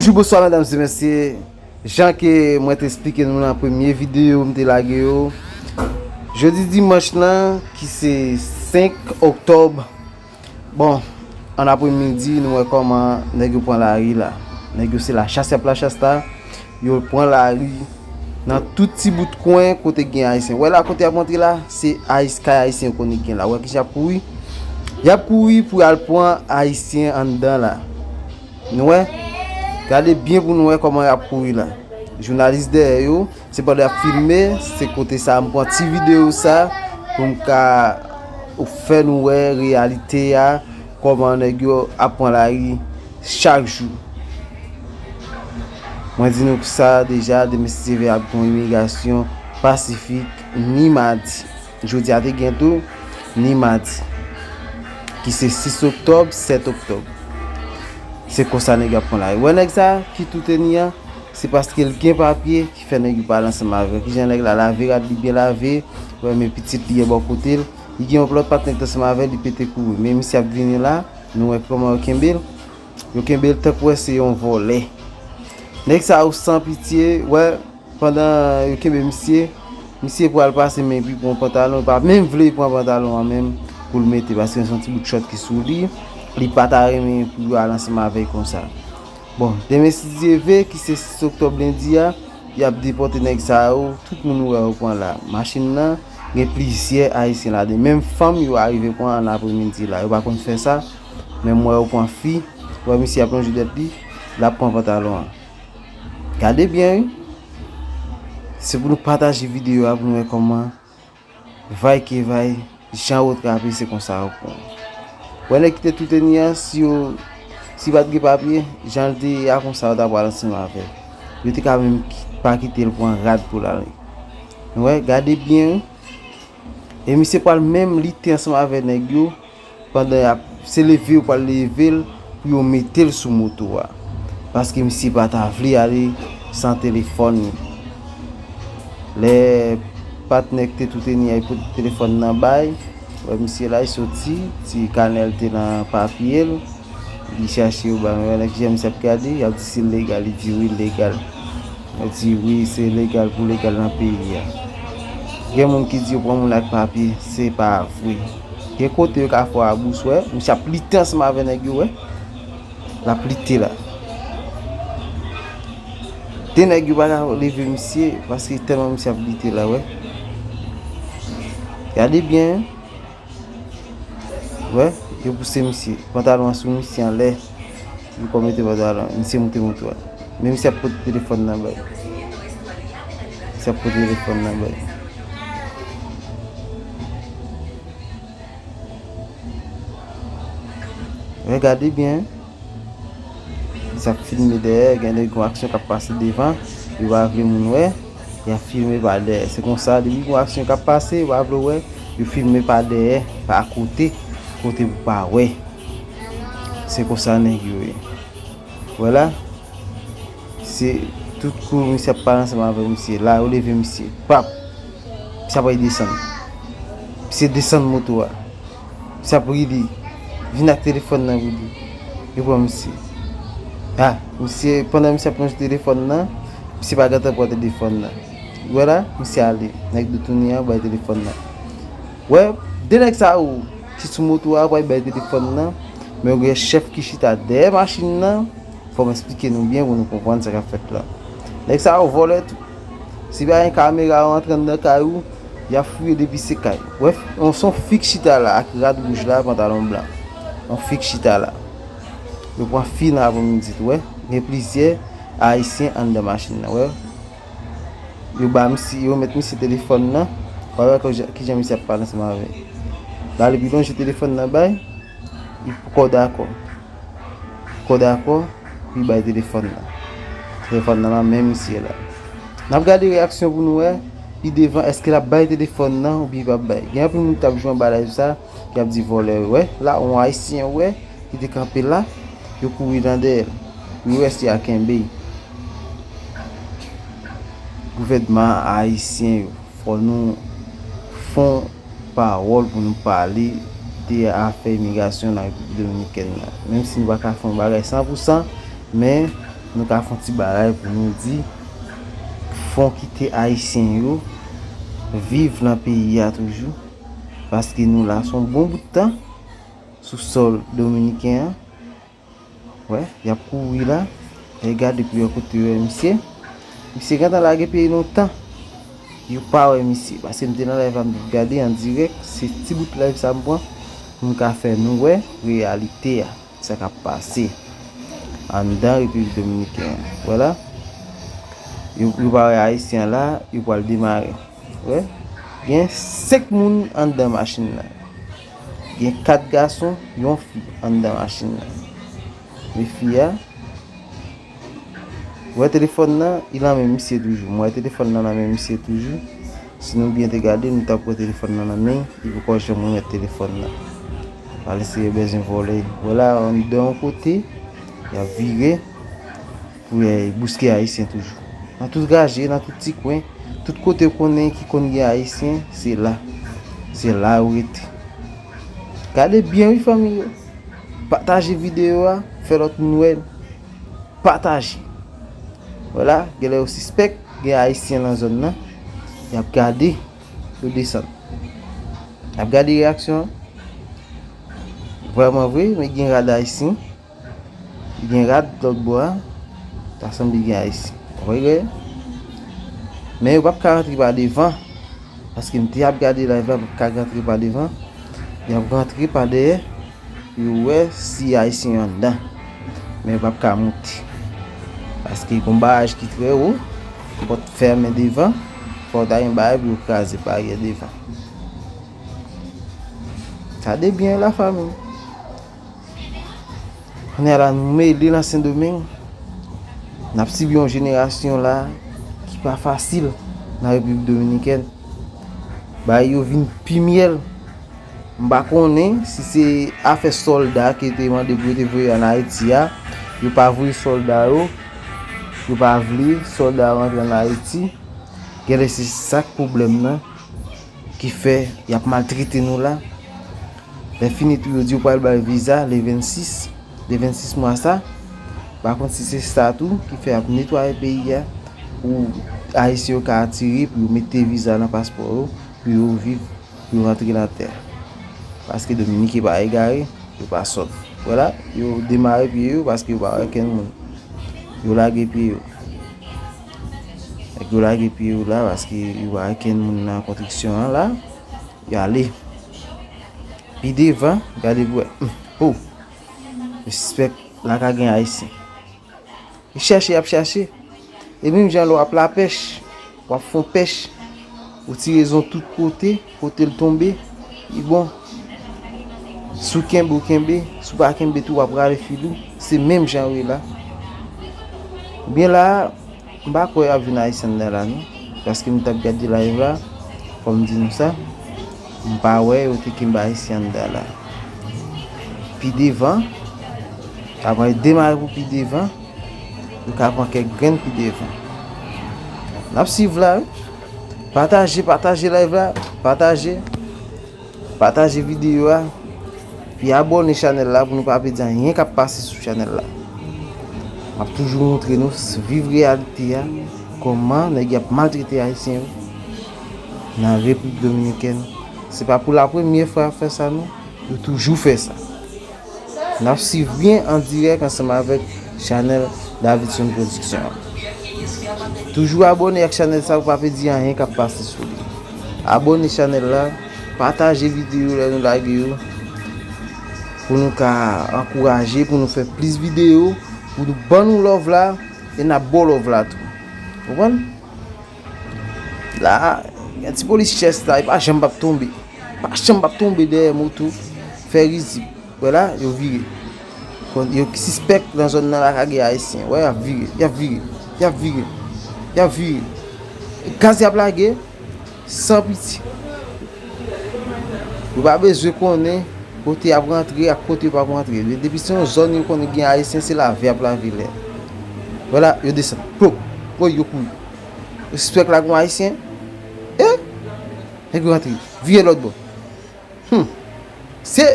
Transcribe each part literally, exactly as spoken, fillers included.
Bonjou, bonswa, medam e mesye. Jan ke mwen te eksplike nou nan premye videyo m te lage yo, jodi dimanch lan, ki se senk oktòb, bon, an apremidi, nou wè kòman nèg yo pran lari la. Nèg yo se lachas y ap lachas la. Yo pran lari nan tout ti bout kwen kote gen Ayisyen. Wè la, kote y ap antre la, se Ayis-, kay Ayisyen yo konnen gen la. Wè kijan y ap kouri? Y ap kouri pou y al pran Ayisyen anndan la. Nou wè? Gade byen pou nou wè kòman y ap kouri la. Jounalis dèyè yo, se pandan y ap filme, se kote sa a m pran ti videyo sa pou m ka fè nou wè reyalite a, kòman nèg yo ap pran lari chak jou. Mwen di nou sa deja, demen si Dye vle ap gen yon imigrasyon pasifik ni madi. Jodi a te gen tou ni madi, ki se sis oktòb, sèt oktòb. Se konsa nèg yo ap pran lari. Wè nèg sa ki tou teni an, se paske l gen papye ki fè nèg yo pale ansanm avè l. Kijan nèg la lave rad li byen lave, wè men pitit li an bò kote l. Li gen yon lòt patnè ki t ansanm avè l, li pete kouri. Men misye ap vini la, nou wè kòman yo kenbe l. Yo kenbe l tankou wè se yon vòlè. Nèg sa yo san pitye, wè, pandan yo kenbe misye, misye pral pase men epi pran pantalon, li pa menm vle pran pantalon an menm pou l mete, paske se yon ti bout chòt ki sou li, li pa ta renmen pou yo al ansanm avè l konsa. Bon, demen si Dye vle, ki se sis oktòb lendi a, y ap depòte nèg sa yo, tout moun ou wè yo pran la. Machin nan, gen plizyè Ayisyen ladan. Menm fanm yo arive pran an apremidi la. Yo pa konn fè sa, men m wè yo pran fi, wè misye ap lonje dwèt li, l ap pran pantalon an. Gade byen, wi. Se pou nou pataje videyo a pou nou wè kòman vay ke vay, jan yo trape, se konsa yo pran. Wè nèg ki te tou teni an, si yo, si pa t gen papye, jan l te ye a, konsa yo ta pral ansanm avè l. Yo te ka menm ki-, pa kite l pran rad pou l ale. Wè, gade byen, wi. E misye pral menm lite ansanm avè nèg yo, pandan y ap, se leve yo pral leve l pou yo mete l sou moto a. Paske misye pa ta vle ale san telefòn li. Lè patnè ki te tou teni a, li pote telefòn nan bay, wè misye la, li soti, ti kanè l te nan papye l, li chache yo ba, men wè nan kijan misye ap gade, y ap di si l legal, li di wi, l legal. Yo di wi, se legal pou legal nan peyi a. Gen moun ki di yo pran moun ak papye, se pa vre. Gen kote yo ka fè w abous, wè, misye ap lite ansanm avè nèg yo, wè. L ap lite la. De nèg yo pa ka leve misye, paske tèlman misye ap lite la, wè. Gade byen. Wè, yo pouse misye. Pantalon an sou misye anlè. Yo kò mete pantalon an. Misye moute moto a. Men misye ap pote telefòn nan bay. Misye ap pote telefòn nan bay. Wè, gade byen. Misye ap filme dèyè, gen de gwo aksyon k ap pase devan, yo pa vle moun wè, y ap filme pa dèyè. Se konsa, depi gwo aksyon k ap pase, yo pa vle wè, yo filme pa dèyè, pa kote, kote pou pa wè. Se konsa nèg yo ye. Wè la, se tout kou misye ap pale ansanm avè misye. La, yo leve misye. Pap! Misye ap desann. Misye desann moto a. Misye ap rele. Vin ak telefòn nan pou li. Yo pran misye. A, misye, pandan misye ap lonje telefòn nan, misye pa gentan pran telefòn nan. Wè la, misye ale. Nèg detounen an bay telefòn nan. Wè, de nèg sa yo ki sou moto a pral bay telefòn nan, men gen chèf ki chita dèyè machin nan, fò m eksplike nou byen pou nou konprann sa k ap fèt la. Nèg sa yo vòlè tou. Si pa gen kamera yo antre anndan kay ou, y ap fouye depi se kay. Wè, yon, se yon fi k chita la ak rad wouj la, pantalon blan. Yon fi k chita la. Yo pran fi nan apremidi tou, wè. Gen plizyè Ayisyen anndan machin nan, wè. Yo ba misye, yo met misye telefòn nan. W a wè kijan, kijan misye ap pale ansanm avè l. L ale pi lonje telefòn nan bay. Li poko dakò. Poko dakò pou l bay telefòn nan. Telefòn nan nan men misye la. N ap gade reyaksyon pou nou wè pi devan, èske l ap bay telefòn nan oubyen l p ap bay. Gen anpil moun ki t ap jwe anba live sa, y ap di vòlè yo. Wè, la, yon Ayisyen, wè, ki te kanpe la, yo kouri nan dèyè l. Yo resi a kenbe. Gouvènman ayisyen yo, fò nou fè yon pawòl pou nou pale de afè imigrasyon nan Repiblik Dominikèn nan. Menm si nou pa ka fè yon bagay san pou san, men Nou ka fè yon ti bagay pou nou di, fò n kite Ayisyen yo viv nan peyi a toujou, paske nou la se yon bon bout tan sou sòl dominiken an. Wè, y ap kouri la. E gade pou yo kote yo wè misye. Misye gentan lage pye lontan. Yo pa wè misye. Paske m te nan live la, m t ap gade an dirèk. Se ti bout live sa m pran pou m ka fè nou wè reyalite a. Sa k ap pase anndan Repiblik Dominikèn an. Wè la. Yo, yo pa wè Ayisyen an la, yo pral demare. Wè. Gen senk moun anndan machin nan. Gen kat gason, yon fi anndan machin nan. Men fi a, wè telefòn nan, li nan men misye toujou. M wè telefòn nan nan men misye toujou. Si nou byen te gade, nou t ap wè telefòn nan nan men l, li poko janm remèt telefòn nan. Pale se yo bezwen vòlè. Wè la, anndan yon kote, y ap vire pou y al bouske Ayisyen toujou. Nan tout raje, nan tout ti kwen, tout kote w konnen ki konn gen Ayisyen, se la. Se la yo rete. Gade byen wi fanmi yo. Pataje videyo a, fè lòt moun wè l. Pataje. Wè la, genlè yo sispèk gen Ayisyen nan zòn nan. Y ap gade, yo desann. Y ap gade reyaksyon an. Vrèman vre, men gen rad Ayisyen. Gen rad lòt bò a. Ta sanble gen Ayisyen. Ou wè? Men yo p ap ka rantre pa devan. Paske m te ap gade live la, yo p ap ka rantre pa devan. Y ap rantre pa dèyè. Pou yo wè si Ayisyen yo anndan. Men yo p ap ka monte. Paske gon baraj ki trè wo. Pòt fèmen devan. Fò ta gen bagay pou yo kraze baryè devan. Gade byen la fanmi. Kounye a la, nou mele nan Sendomeng. N ap sibi yon jenerasyon la ki pa fasil nan Repiblik Dominikèn. Bagay yo vin pi myèl. M pa konnen si se afè sòlda ki te mande pou yo te voye ann Ayiti a. Yo pa voye sòlda yo. Yo pa vle sòlda yo antre ann Ayiti. Genlè se sa k pwoblèm nan ki fè y ap maltrete nou la. Lè fini tou, yo di yo pral bay viza le vennsis, le vennsis mwa sa. Pa konn si se sa tou ki fè y ap netwaye peyi a, pou Ayisyen yo ka atire, pou yo mete viza nan paspò yo, pou yo viv, pou yo rantre latè. Paske Dominiken pa egare, yo pa sòt. Vwala, yo demare pye yo paske yo pa wè kenn moun. Yo lage pye yo. Nèg yo lage pye yo la paske yo pa wè kenn moun nan konstriksyon an la. Y ale. Pi devan, gade pou wè. Hum, oh. Respè, la ka gen Ayisyen. Y chèche, y ap chèche. E menm jan lè w ap lapèch, w ap fè yon pèch, ou tire zon tout kote, kote l tonbe, li bon. Si w kenbe, w kenbe, si w pa kenbe tou, w ap rale fil ou. Se menm jan yo ye la. Oubyen la, M pa kwè y ap jwenn Ayisyen anndan la non. Paske m t ap gade live la, fò m di nou sa, m pa wè yo te kenbe Ayisyen anndan la. Pi devan, apre demare pou pi devan, yo ka pran kèk grenn pi devan. N ap swiv la wi. Pataje, pataje live la, pataje. Pataje videyo a, epi abòne chanèl la pou nou pa pèdi anyen k ap pase sou chanèl la. M ap toujou montre nou s- viv reyalite a, kòman nèg y ap maltrete Ayisyen yo nan Repiblik Dominikèn. Se pa pou lapremyè fwa y ap fè sa non, yo toujou fè sa. N ap swiv byen an dirèk ansanm avèk chanèl Davidson Production an. Toujou abòne ak chanèl sa pou pa pèdi anyen k ap pase sou li. Abòne chanèl la, pataje videyo lè nou lage yo, pou nou ka ankouraje, pou nou fè plis videyo, pou nou ban nou love la, e n ap ba w love la tou. Konprann? La, gen ti polis chès la, li pa janm p ap tonbe. Pa janm p ap tonbe dèyè moto, fè rizib. Wè la, yo vire. Kon- yo sispèk nan zòn nan la ka gen Ayisyen. Wè, y ap vire, y ap vire, y ap vire, y ap vire. Gaz y ap lage, san pitye. Yo pa bezwen konnen kote y ap rantre ak kote yo p ap rantre. Depi se yon zòn yo konnen gen Ayisyen, se lave y ap lave lè. Wè la, yo desann. Plop! Woy, yo kouri. Yo sispèk la gon Ayisyen. E? Nèg yo rantre. Vire lòt bò. Hum. Se,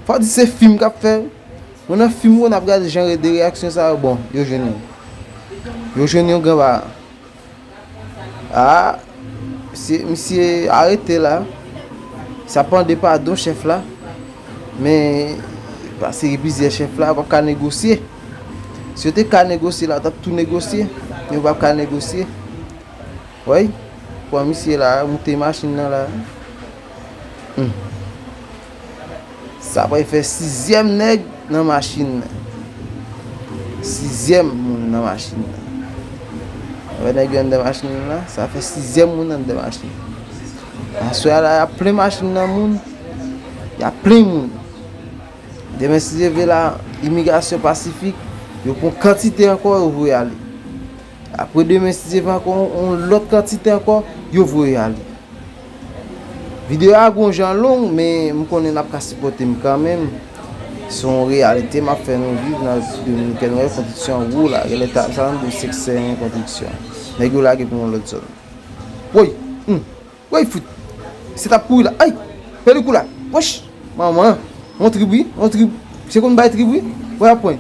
fò di se fim k ap fè. Mwen nan fim ou n ap gade jan de reyaksyon sa yo, bon, yo jwenn yon. Yo jwenn yon granba. A, se misye arete la. Sa pande padon chèf la. Men, paske gen plizyè chèf la, yo p ap ka negosye. Si yo te ka negosye la, yo t ap tou negosye. Men yo p ap ka negosye. Wi, pran misye la, moute machin nan la. Hmm. Sa pral fè sizyèm nèg nan machin nan. Sizyèm moun nan machin nan. Wè nèg yo anndan machin nan la, sa fè sizyèm moun anndan machin nan. Aswè a la, y ap plen machin nan moun. Y ap plen moun. Demen si Dye vle la, imigrasyon Pasifik, yo pran kantite ankò, yo voye ale. Apre demen si Dye vle ankò, yon lòt kantite ankò, yo voye ale. Videyo a gon jan long, men m konnen n ap ka sipòte m kanmenm. Se yon reyalite m ap fè nou viv nan Repiblik Dominikèn. Wè konstriksyon an gwo la, genlè ta sa nan de sèk sèren konstriksyon. Nèg yo lage pou yon lòt zòn. Woy! Hmm. Woy fout! Se t ap kouri la. Ay! Pelikou la. Woch! Manman! Yon trip wi, yon trip. Se konn bay trip wi. Wè apwen.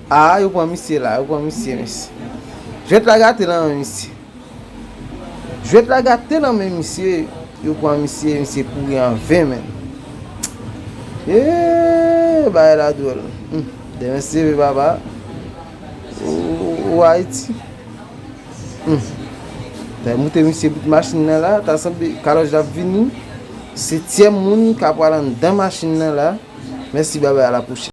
A, yo pran misye la, yo pran misye, mesye. Jwèt la gate nan men misye. Jwèt la gate nan men misye. Yo pran misye, misye kouri an ven menm. Eee, bagay la dwòl. Hmm. Demen si Dye vle papa. Ou, ou Ayiti. Hmm. Fè moute misye bout machin nan la, ta sanble kalòj la ap vini. Setyèm moun k ap pral anndan machin nan la. Mèsi, babay, a la pwochèn.